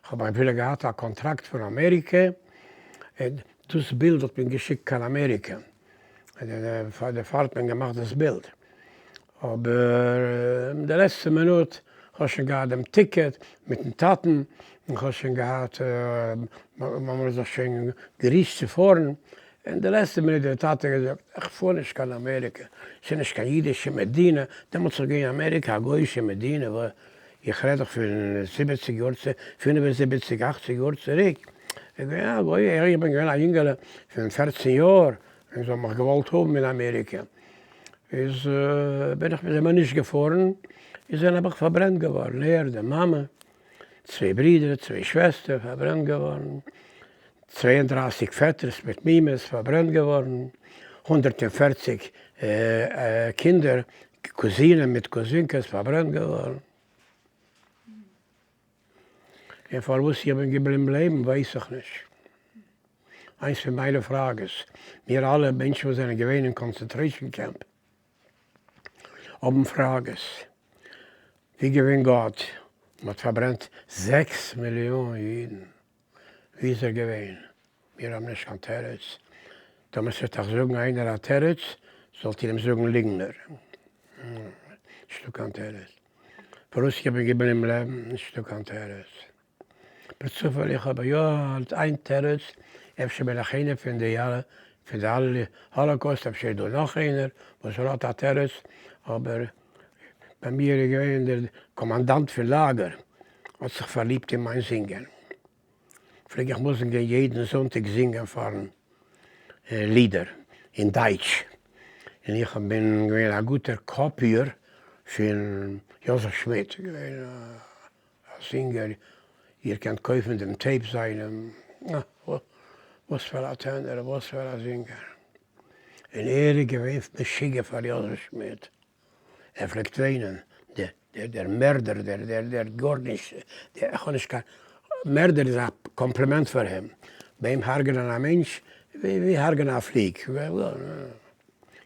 כ'האב אפילו געהאט א קאנטראקט פון אמעריקע, און דאס בילד האט מען געשיקט קיין אמעריקע, דערפאר האט מען געמאכט דאס בילד, אבער די לעצטע מינוט, כ'האב שוין געהאט דעם ticket מיטן טאטן, און כ'האב שוין געהאט, מ'האט זיך שוין גערישט צו פארן, אין די לעצטע מינוט האט דער טאטע געזאגט, איך פאר נישט קיין אמעריקע, ס'איז נישט קיין אידישע מדינה, דעמאלטס איז געווען אמעריקע א גוי'אישע מדינה, איך רעד דאך פון זיבעציג יאר צו 75 אכציג יאר צוריק, איז געווען א גוי, איך בין געווען א יונגעלע פון פערצן יאר, און זיי האבן מיך געוואלט האבן אין אמעריקע, איז בין איך מיט זיי נישט געפארן, איז זיי נעבעך פארברענט געווארן, ער, די מאמע, צוויי ברידער, צוויי שוועסטער, פארברענט געווארן, 32 פעטערס מיט מומעס פארברענט געווארן, 140 קינדער, קוזינען מיט קוזינקעס פארברענט געווארן. און פארוואס איך בין געבליבן לעבן ווייס איך נישט. איינס פון מיינע פראגעס. מיר אלע מענטשן וואס זענען געווען אין concentration camp האבן פראגעס. ווי געווען גאט? מ'האט פארברענט זעקס מיליאן אידן. ווי איז ער געווען? מיר האבן נישט קיין תירוץ. טאמער ס'וועט אייך זאגן איינער א תירוץ, זאלט איר אים זאגן ליגנער. נישטא קיין תירוץ. פארוואס איך בין געבליבן לעבן? נישטא קיין תירוץ. בצופאל איך האב יא איין תירוץ, אפשר בין איך איינער פון די אלע פון די אלע האלאקאוסט, אפשר איז דא נאך איינער וואס ער האט א תירוץ, אבער ביי מיר איז געווען דער קאמאנדאנט פון לאגער האט זיך פארליבט אין מיין זינגען, פלעג איך מוזן גיין יעדן זונטאג זינגען פארן לידער אין דייטש, און איך בין געווען א גוטער קאפיער פון יוזעף שמידט, געווען א זינגער, איר קענט קויפן דעם tape זיינעם, וואס פאר א טענער, וואס פאר א זינגער, און ער איז געווען משוגע פאר יוזעף שמידט. ער פלעגט וויינען, דער מערדער, דער דער דער גארנישט, איך האב נישט קיין, מערדער איז א קאמפלימענט פאר אים, ביי אים הרג'נען א מענטש ווי הרג'נען א פליג,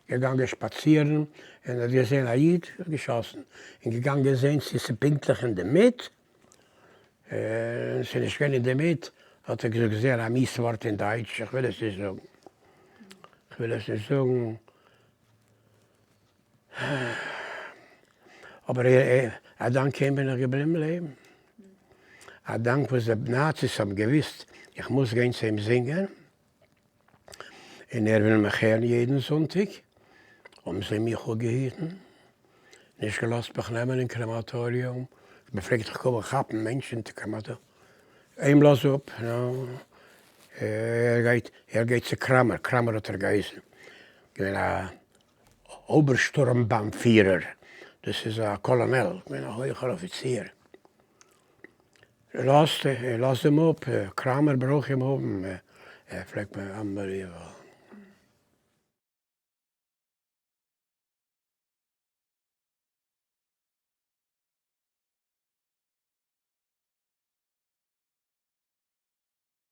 געגאנגען שפאצירן און האט געזען א איד, געשאסן, און געגאנגען זען צו ס'איז פונקטליך אינדערמיט, און ס'איז נישט געווען אינדערמיט, האט ער געזאגט זייער א מיאוס ווארט אין דייטש, איך וויל עס נישט זאגן, איך וויל עס נישט זאגן. אבער א דאנק אים בין איך געבליבן לעבן. א דאנק וואס די נאציס האבן געוויסט איך מוז גיין צו אים זינגען, און ער וויל מיך הערן יעדן זונטאג, האבן זיי מיך אפגעהיטן, נישט געלאזט מיך נעמען אין קרעמאטאריום, מען פלעגט דאך קומען כאפן מענטשן אין קרעמאטאריום, אים לאז אפ, ער גייט, ער גייט צו קראמער, קראמער האט ער געהייסן, געווען א אויבערשטורמבאנפירער, דאס איז א קאלאנעל, געווען א הויכער אפיציר, לאזט, לאזט אים אפ, קראמער ברויך אים האבן, ער פלעגט מיר unbelievable.